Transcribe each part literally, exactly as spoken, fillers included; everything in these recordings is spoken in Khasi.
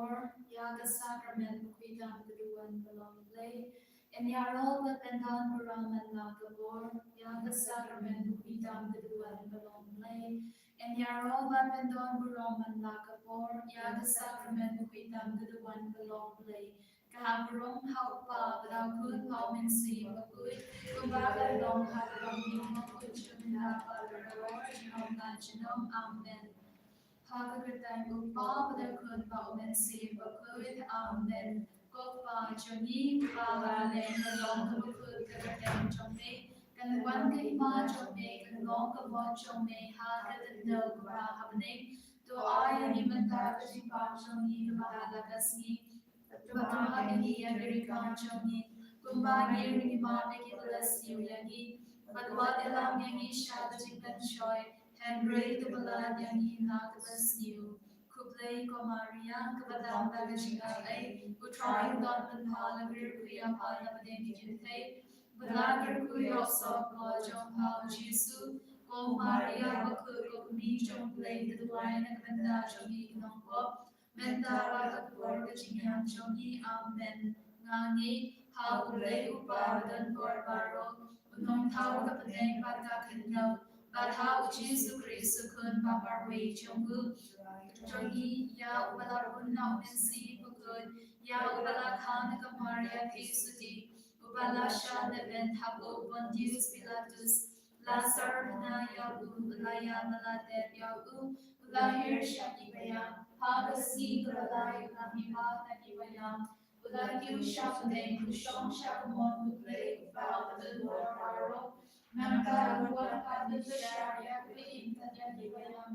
por ïa ka sakramen bakhuid tam ka duwan ka long Blei. Yn ïaroh bad pyndon burom man la ka por ïa ka sakramen bakhuid tam ka duwan ka long Blei. Yn ïaroh bad pyndon burom man la ka por ïa ka sakramen bakhuid tam ka duwan ka long Blei. Ka burom ha u Kpa bad ha u Khun bad ha u Mynsiem Bakhuid, kumba ka long ha ka long, mynta bad ka por, junom la junom. Amen. Ha ka kyrteng u Kpa bad u Khun bad u Mynsiem Bakhuid. Amen. Ko Kpa jong ngi, uba ha bneng, ka long kaba khuid ka kyrteng jong me. Kan wan ka hima jong me, kan long ka mon jong me ha ka khyndew kumba ha bneng. To ai ïa ngi mynta ka jingpang jong ngi kaba ha la ka sngi. Bad ai ïa ngi ïa ki riewkam jong ngi, kumba ngi ruh ngi map ïa kiba la sniew ïa ngi. Bad wat ïalam ïa ngi sha ka jingpynshoi, hynrei to pynlait ïa ngi na kaba sniew. Khublei ko Maria, kaba dap da ka jingai ei, U Trai u don pynphar, la kyrkhu ïa pha na pdeng ki jingthei, bad la kyrkhu ïa u soh jong pha u Jisu. Ko Maria bakhuid, ko Kmie jong U Blei, to duwai na ka bynta jong ngi ki nongpop, mynta bad ha ka por ka jingïap jong ngi. Amen. Nga ngeit ha U Blei U Kpa badonbor baroh, U Nongthaw ka bneng bad ka khyndew, bad ha U Jisu Khrist U Khun ba marwei jong U. Jong ngi ïa uba la bun na U Mynsiem Bakhuid, ïa uba la kha na ka Maria Theisotti, uba la shah na bynta u Pontius Pilatus, la sar bnai ïa u, la ïap, la dep ïa u, la hiar sha ki paidbah, ha ka sngi kaba lai u la mihpat na ki paidbah, u la kiew sha pdeng, u shong sha ka mon U Blei Uba badonbor baroh. Nangta u wan pat ban pynshai ïa kiba im tad ïa ki paidbah.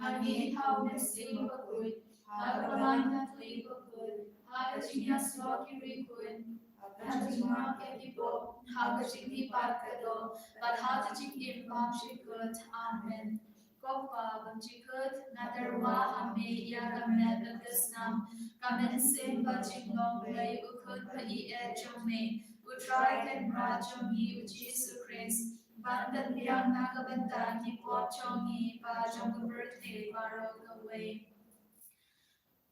Nga ngeit ha U Mynsiem Bakhuid, ha ka Balang Katholik bakhuid, ha ka jingïasyllok ki riewkhuid, ha ka jingmap ïa ki pop, ha ka jingmihpat ka doh, bad ha ka jingim bymjukut. Amen. Ko Kpa bymjukut, nga tyrwa ha me ïa ka met bad ka snam, ka mynsiem bad jinglong Blei U Khun ba ïeit jong me, U Trai Kynrad jong ngi U Jisu Khrist, ban pynbiang na ka bynta ki pop jong ngi bad jong ka pyrthei baroh kawei.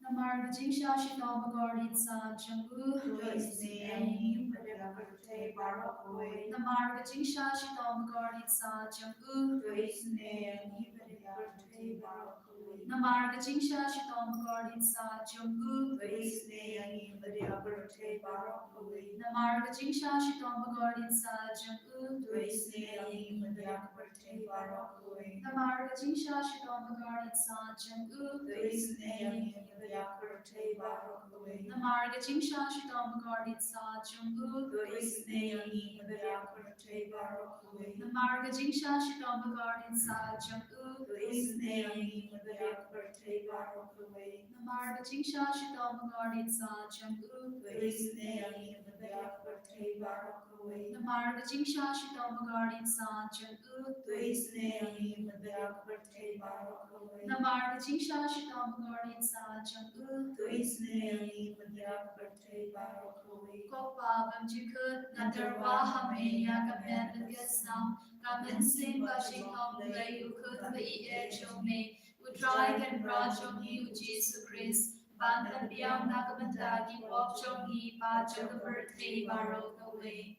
Namar ka jingshah shitom bakordit satia jong u, to isynei ïa ngi bad ïa ka pyrthei baroh kawei. Namar ka jingshah shitom bakordit satia jong u, to isynei ïa ngi bad ïa ka pyrthei baroh kawei. Namar ka jingshah shitom bakordit satia jong u, to isynei ïa ngi bad ïa ka pyrthei baroh kawei. Namar ka jingshah shitom bakordit satia jong u, to isynei ïa ngi bad ïa ka pyrthei baroh kawei. Namar ka jingshah shitom bakordit satia jong u, to isynei ïa ngi bad ïa ka pyrthei baroh kawei. Namar ka jingshah shitom bakordit satia jong u, to isynei ïa ngi bad ïa ka pyrthei baroh kawei. Namar ka jingshah shitom bakordit satia jong u, to isynei ïa ngi bad ïa ka pyrthei baroh kawei. Namar ka jingshah shitom bakordit satia jong u, to isynei ïa ngi bad ïa ka pyrthei baroh kawei. Namar ka jingshah shitom bakordit satia jong u, to isynei ïa ngi bad ïa ka pyrthei baroh kawei. Namar ka jingshah shitom bakordit satia jong u, to isynei ïa ngi bad ïa ka pyrthei baroh kawei. Ko Kpa bymjukut, nga tyrwa ha me ïa ka met bad ka snam, ka mynsiem bad jinglong Blei U Khun ba ïeit jong me, U Trai Kynrad jong ngi U Jisu Khrist, ban pynbiang na ka bynta ki pop jong ngi bad jong ka pyrthei baroh kawei.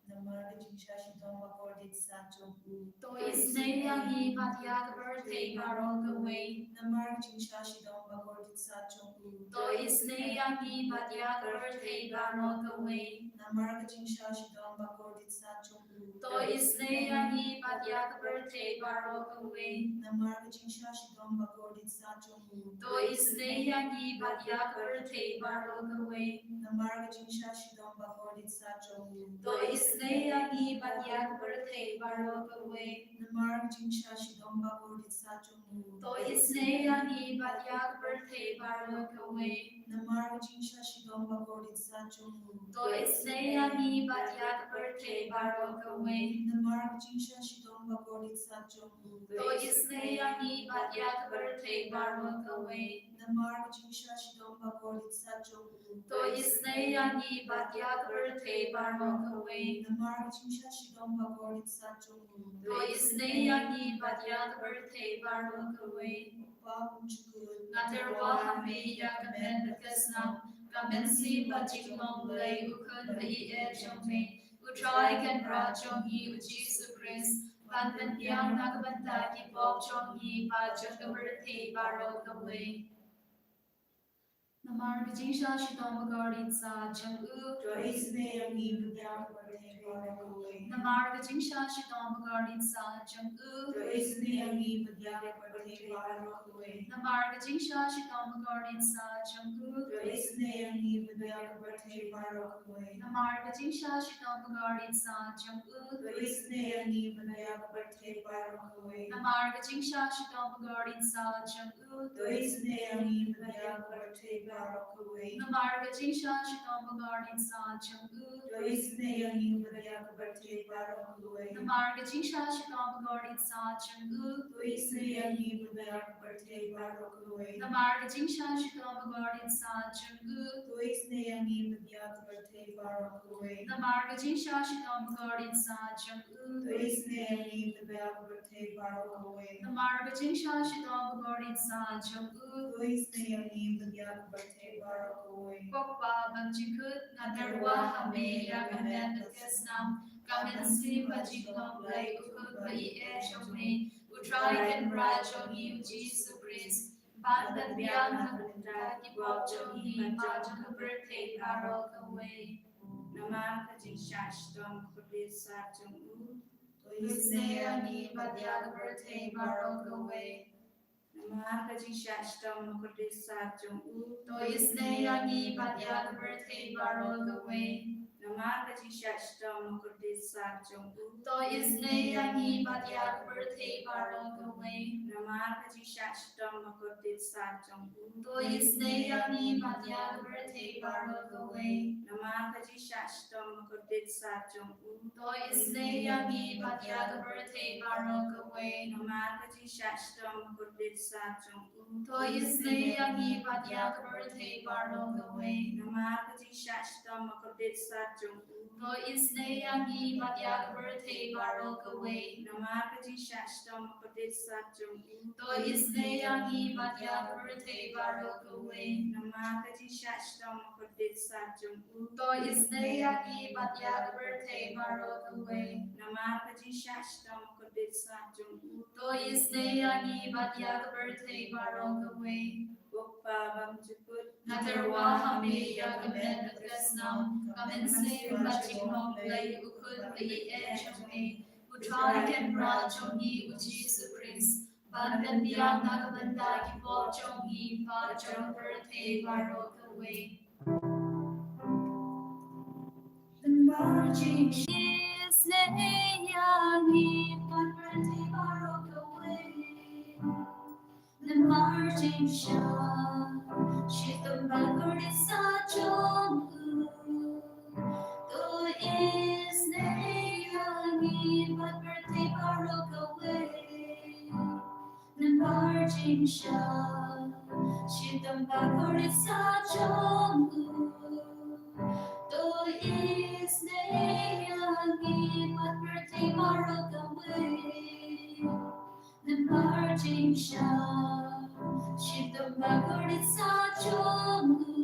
Namar ka jingshah shitom bakordit satia jong u, to isynei ïa ngi bad ïa ka pyrthei baroh kawei. Namar ka jingshah shitom bakordit satia jong u, to isynei ïa ngi bad ïa ka pyrthei baroh kawei. Namar ka jingshah shitom bakordit satia jong u, to isynei ïa ngi bad ïa ka pyrthei baroh kawei. Namar ka jingshah shitom bakordit satia jong u, to isynei ïa ngi bad ïa ka pyrthei baroh kawei. Namar ka jingshah shitom bakordit satia jong u, to isynei ïa ngi bad ïa ka pyrthei baroh kawei. Namar ka jingshah shitom bakordit satia jong u, to isynei ïa ngi bad ïa ka pyrthei baroh kawei. Namar ka jingshah shitom bakordit satia jong u, to isynei ïa ngi bad ïa ka pyrthei baroh kawei. Namar ka jingshah shitom bakordit satia jong u, to isynei ïa ngi bad ïa ka pyrthei baroh kawei. Namar ka jingshah shitom bakordit sat jong u. To isynei ïa ngi bad ïa ka pyrthei baroh kawei. Namar ka jingshah shitom bakordit sat jong u. To isynei ïa ngi bad ïa ka pyrthei baroh kawei. Kpa bymjukut. Nga tyrwa ha me ïa ka met bad ka snam, ka mynsiem bad jinglong blei, u khun baieit jong me, u Trai Kynrad jong ngi u Jisu Khrist, ban pynbiang na ka bynta ki pop jong ngi bad jong ka pyrthei baroh kawei. Namar ka jingshah shitom bakordit sat jong u. To isynei ïa ngi bad ïa ka pyrthei baroh kawei. Namar ka jingshah shitom bakordit sat jong u. To isynei ïa ngi bad ïa ka pyrthei baroh kawei. Namar ka jingshah shitom bakordit sat jong u. To isynei ïa ngi bad ïa ka pyrthei baroh kawei. Namar ka jingshah shitom bakordit sat jong u. To isynei ïa ngi bad ïa ka pyrthei baroh kawei. Namar ka jingshah shitom bakordit sat jong u. To isynei ïa ngi bad ïa ka pyrthei baroh kawei. Namar ka jingshah shitom bakordit sat jong u. To isynei ïa ngi bad ïa ka pyrthei baroh kawei. Namar ka jingshah shitom bakordit sat jong u. To isynei ïa ngi bad ïa ka pyrthei baroh kawei. Namar ka jingshah shitom bakordit sat jong u. To isynei ïa ngi bad ïa ka pyrthei baroh kawei. Namar ka jingshah shitom bakordit sat jong u. To isynei ïa ngi bad ïa ka pyrthei baroh kawei. Namar ka jingshah shitom bakordit sat jong u. To isynei ïa ngi bad ïa ka pyrthei baroh kawei. Ko Kpa bymjukut, nga tyrwa ha me ïa ka met bad ka snam, ka mynsiem bad jinglong blei, u khun baieit jong me, u Trai Kynrad jong ngi u Jisu Khrist, ban pynbiang na ka bynta ki pop jong ngi bad jong ka pyrthei baroh kawei. Namar ka jingshah shitom bakordit sat jong u. To isynei ïa ngi bad ïa ka pyrthei baroh kawei. Namar ka jingshah shitom bakordit sat jong u. To isynei ïa ngi bad ïa ka pyrthei baroh kawei. Namar ka jingshah shitom bakordit sat jong u. To isynei ïa ngi bad ïa ka pyrthei baroh kawei. Namar ka jingshah shitom bakordit sat jong u. To isynei ïa ngi bad ïa ka pyrthei baroh kawei. Namar ka jingshah shitom bakordit sat jong u. To isynei ïa ngi bad ïa ka pyrthei baroh kawei. Namar ka jingshah shitom bakordit sat jong u. To isynei ïa ngi bad ïa ka pyrthei baroh kawei. Namar ka jingshah shitom bakordit sat jong u. To isynei ïa ngi bad ïa ka pyrthei baroh kawei. Namar ka jingshah shitom bakordit sat jong u. To isynei ïa ngi bad ïa ka pyrthei baroh kawei. Namar ka jingshah shitom bakordit sat jong u. To isynei ïa ngi bad ïa ka pyrthei baroh kawei. Namar ka jingshah shitom bakordit sat jong u. To isynei ïa ngi bad ïa ka pyrthei baroh kawei. Ko Kpa bymjukut, nga tyrwa ha me ïa ka met bad ka snam, ka mynsiem bad jinglong blei, u khun baieit jong me, u Trai Kynrad jong ngi u Jisu Khrist, ban pynbiang na ka bynta ki pop jong ngi bad jong ka pyrthei baroh kawei. Namar jingshah isynei ïa ngi bad pyrthei baroh kawei. Namar jingshah shitom bakordit sat jong u. To isynei ïa ngi bad pyrthei baroh kawei. Namar jingshah shitom bakordit sat jong u. To isynei ïa ngi bad pyrthei baroh kawei. Namar jingshah shitom bakordit sat jong u.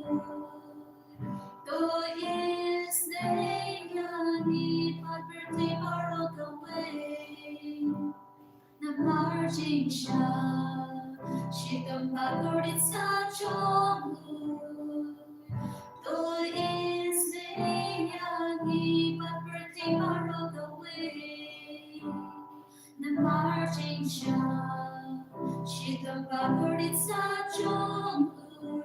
To isynei ïa ngi bad pyrthei baroh kawei. Namar jingshah shitom bakordit sat jong u. To isynei ïa ngi bad pyrthei baroh kawei. Namar jingshah shitom bakordit sat jong u.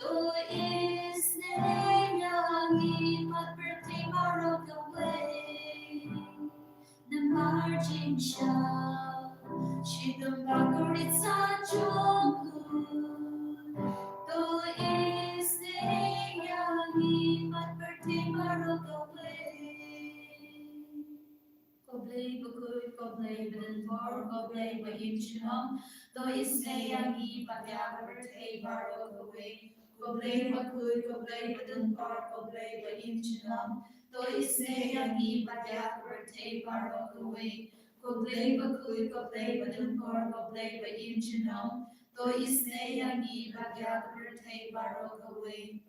To isynei ïa ngi bad pyrthei baroh kawei. Namar jingshah shitom bakordit sat jong u. To isynei ïa ngi bad pyrthei baroh kawei. Ko Blei bakhuid, ko Blei badonbor, ko Blei ba im junom. To isynei ïa ngi bad ïa ka pyrthei baroh kawei. Ko Blei bakhuid, ko Blei badonbor, ko Blei baim junom. To isynei ïa ngi bad ïa ka pyrthei baroh kawei. Ko Blei bakhuid, ko Blei badonbor, ko Blei baim junom. To isynei ïa ngi bad ïa ka pyrthei baroh kawei.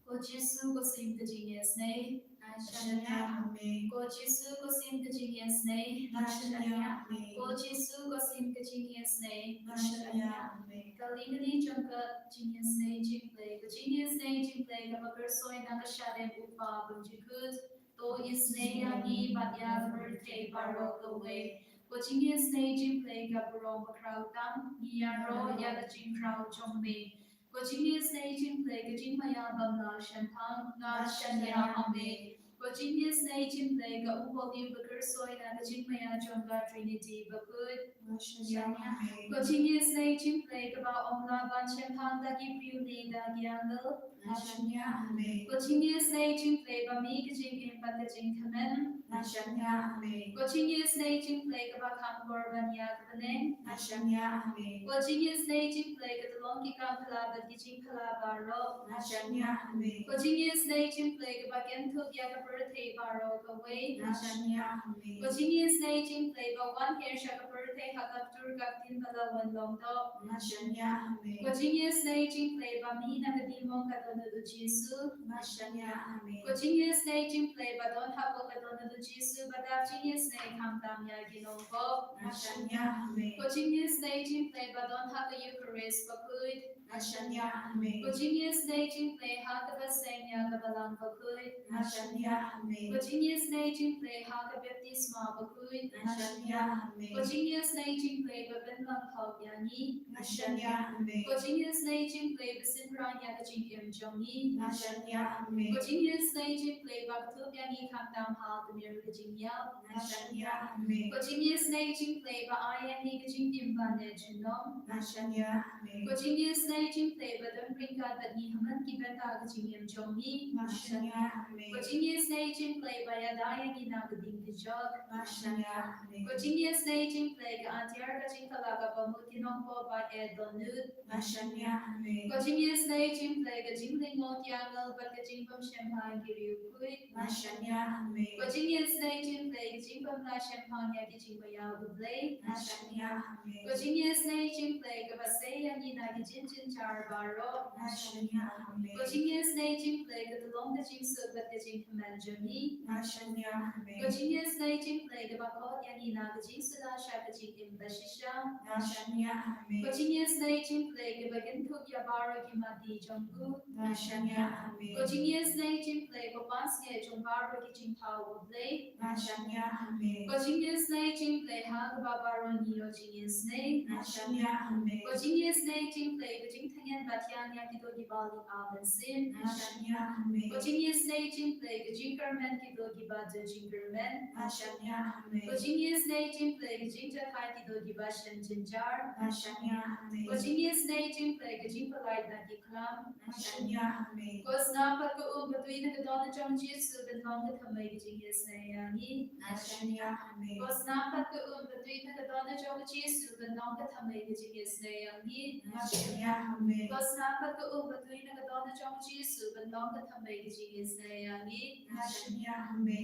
Ko Jisu, ko Syiem ka jingïasynei. Nga shaniah ha me. Ko Jisu, ko Syiem ka jingïasynei. Nga shaniah ha me. Ko Jisu, ko Syiem ka jingïasynei. Nga shaniah ha me. Ka lehniam jong ka jingïasynei jong U Blei. Ka jingïasynei jong U Blei kaba kyrshoi na ka shadem u Kpa bymjukut. To isynei ïa ngi bad ïa ka pyrthei baroh kawei. Ko jingïasynei jong U Blei ka burom bakhraw tam, ngi ïaroh ïa ka jingkhraw jong me. Ko jingïasynei jong U Blei ka jingmaïa bym lah shemphang, nga shaniah ha me. Ko jingïasynei jong U Blei ka u Holy ba kyrshoi na ka jingmaïa jong ka Trinity bakhuid. Nga shaniah ha me. Ko jingïasynei jong U Blei kaba ym lah ban shemphang da ki briew ne da ki angel. Nga shaniah ha me. Ko jingïasynei jong U Blei ba mih ka jingim bad ka jingkmen. Nga shaniah ha me. Ko jingïasynei jong U Blei kaba kham kor ban ïa ka bneng. Nga shaniah ha me. Ko jingïasynei jong U Blei ka tyllong ki kam phylla bad ki jingphylla baroh. Nga shaniah ha me. Ko jingïasynei jong U Blei kaba kynthup ïa ka pyrthei baroh kawei. Nga shaniah ha me. Ko jingïasynei jong U Blei ba wan hiar sha ka pyrthei ha ka ktur ka ktien ba la wan long doh. Nga shaniah ha me. Ko jingïasynei jong U Blei ba mih na ka diengmong ka dohnud U Jisu. Nga shaniah ha me. Ko jingïasynei jong U Blei ba don hapoh ka dohnud U Jisu ba dap jingïasynei khamtam ïa ki nongpop. Nga shaniah ha me. Ko jingïasynei jong U Blei ba don ha ka Eucharist bakhuid. Nga shaniah ha me. Ko jingïasynei jong U Blei ha kaba seng ïa ka Balang bakhuid. Nga shaniah ha me. Ko jingïasynei jong U Blei ha ka baptisma bakhuid. Nga shaniah ha me. Ko jingïasynei jong U Blei ba pynlong thok ïa ngi. Nga shaniah ha me. Ko jingïasynei jong U Blei ba synran ïa ka jingim jong ngi. Nga shaniah ha me. Ko jingïasynei jong U Blei ba kdup ïa ngi khamtam ha ka mir ka jingïap. Nga shaniah ha me. Ko jingïasynei jong U Blei ba ai ïa ngi ka jingim ba ne junom. Nga shaniah ha me. Ko jingïasynei jong U Blei ba don ryngkat bad ngi ha man ki bynta ka jingim jong ngi. Nga shaniah ha me. Ko jingïasynei jong U Blei ba ïada ïa ngi na ka ding ka jok. Nga shaniah ha me. Ko jingïasynei jong U Blei ka atiar ka jingkylla kaba mut ki nongpop ba eh dohnud. Nga shaniah ha me. Ko jingïasynei jong U Blei ka jinglyngngoh ki angel bad ka jingbymshemphang ki riewkhuid. Nga shaniah ha me. Ko jingïasynei jong U Blei ka jingbymlah shemphang ïa ki jingmaïa U Blei. Nga shaniah ha me. Ko jingïasynei jong U Blei kaba sei ïa ngi na ki jingjynjar baroh. Nga shaniah ha me. Ko jingïasynei jong U Blei ka tyllong ka jingsuk bad ka jingkmen jong ngi. Nga shaniah ha me. Ko jingïasynei jong U Blei kaba khot ïa ngi na ka jingsuda sha ka jingim bashisha. Nga shaniah ha me. Ko jingïasynei jong U Blei kaba kynthup ïa baroh ki madi jong u. Nga shaniah ha me. Ko jingïasynei jong U Blei ko pansngiat jong baroh ki jingthaw U Blei. Nga shaniah ha me. Ko jingïasynei jong U Blei ha kaba baroh ngi ïoh jingïasynei. Nga shaniah ha me. Ko jingïasynei jong U Blei ka jingthngen ba thiang ïa kito kiba lieh mynsiem. Nga shaniah ha me. Ko jingïasynei jong U Blei ka jingkyrmen kito kiba duh jingkyrmen. Nga shaniah ha me. Ko jingïasynei jong U Blei ka jingjahthait kito kiba shem jynjar. Nga shaniah ha me. Ko jingïasynei jong U Blei ka jingpyllait na ki khlam. Nga shaniah ha me. Ko snam bad ka um ba tui na ka dohnud jong U Jisu ban long ka thymmei ka jingïasynei ïa ngi. Nga shaniah ha me. Ko snam bad ka um ba tui na ka dohnud jong U Jisu ban long ka thymmei ka jingïasynei ïa ngi. Nga shaniah ha me. Ko snam bad ka um ba tui na ka dohnud jong U Jisu ban long ka thymmei ka jingïasynei ïa ngi. Nga shaniah ha me.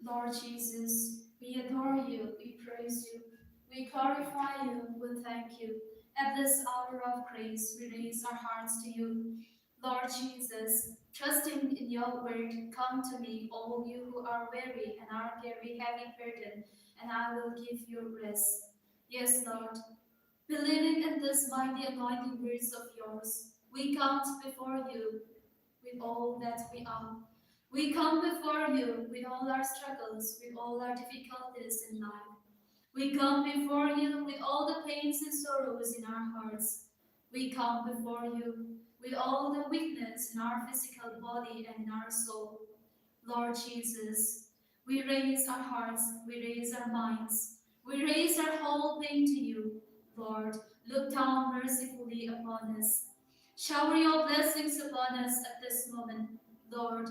Lord Jesus, we adore you, we praise you, we glorify you, we thank you. At this hour of grace, we raise our hearts to you. Lord Jesus, trusting in your word, come to me, all you who are weary and are carrying heavy burden, and I will give you rest. Yes, Lord, believing in this mighty anointing words of yours, we come before you with all that we are. We come before you with all our struggles, with all our difficulties in life. We come before you with all the pains and sorrows in our hearts. We come before you with all the weakness in our physical body and in our soul. Lord Jesus, we raise our hearts, we raise our minds, we raise our whole being to you. Lord, look down mercifully upon us. Shower your blessings upon us at this moment, Lord.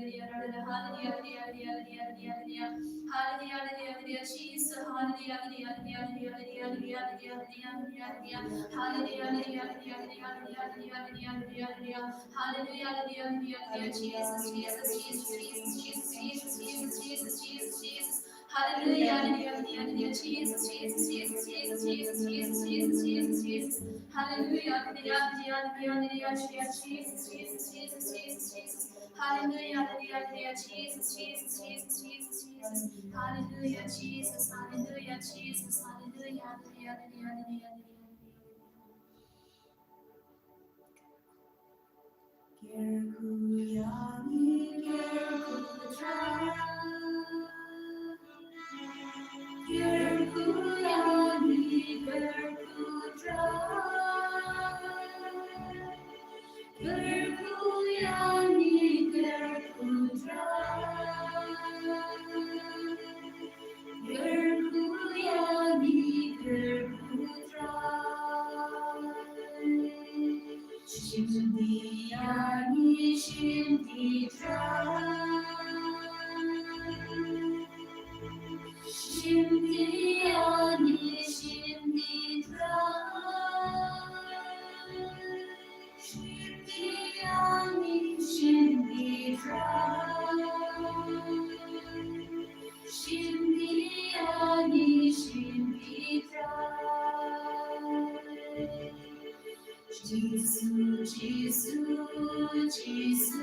Hallelujah, hallelujah, hallelujah, hallelujah, hallelujah, hallelujah, Jesus, hallelujah, hallelujah, hallelujah, hallelujah, hallelujah, hallelujah, hallelujah, hallelujah, hallelujah, hallelujah, hallelujah, hallelujah, hallelujah, hallelujah, hallelujah, Jesus, Jesus, Jesus, Jesus, Jesus, Jesus, Jesus, Jesus, Jesus, Jesus, hallelujah, hallelujah, hallelujah, Jesus, Jesus, Jesus, Jesus, Jesus, Jesus, Jesus, Jesus, Jesus, hallelujah, hallelujah, hallelujah, hallelujah, Jesus, Jesus, Jesus, Jesus, Jesus, Jesus, hallelujah, hallelujah, hallelujah, Jesus, Jesus, Jesus, Jesus, Jesus, hallelujah, Jesus, hallelujah, Jesus, hallelujah, hallelujah, hallelujah, hallelujah, hallelujah. Kyrkhu ïa ngi, kyrkhu Trai. Kyrkhu ïa ngi, kyrkhu Trai. Kyrkhu ïa ngi, kyrkhu Trai. Kyrkhu ïa ngi, kyrkhu Trai. Jisu, Jisu,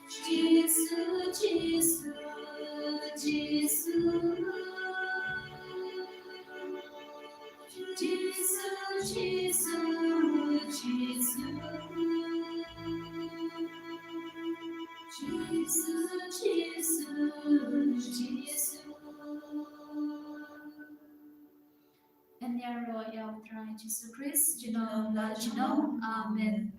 Jisu, Jisu, Jisu, Jisu, Jisu, Jisu, Jisu, Jisu, Jisu. Yn ïaroh ïa U Trai Jisu Khrist, junom la junom. Amen.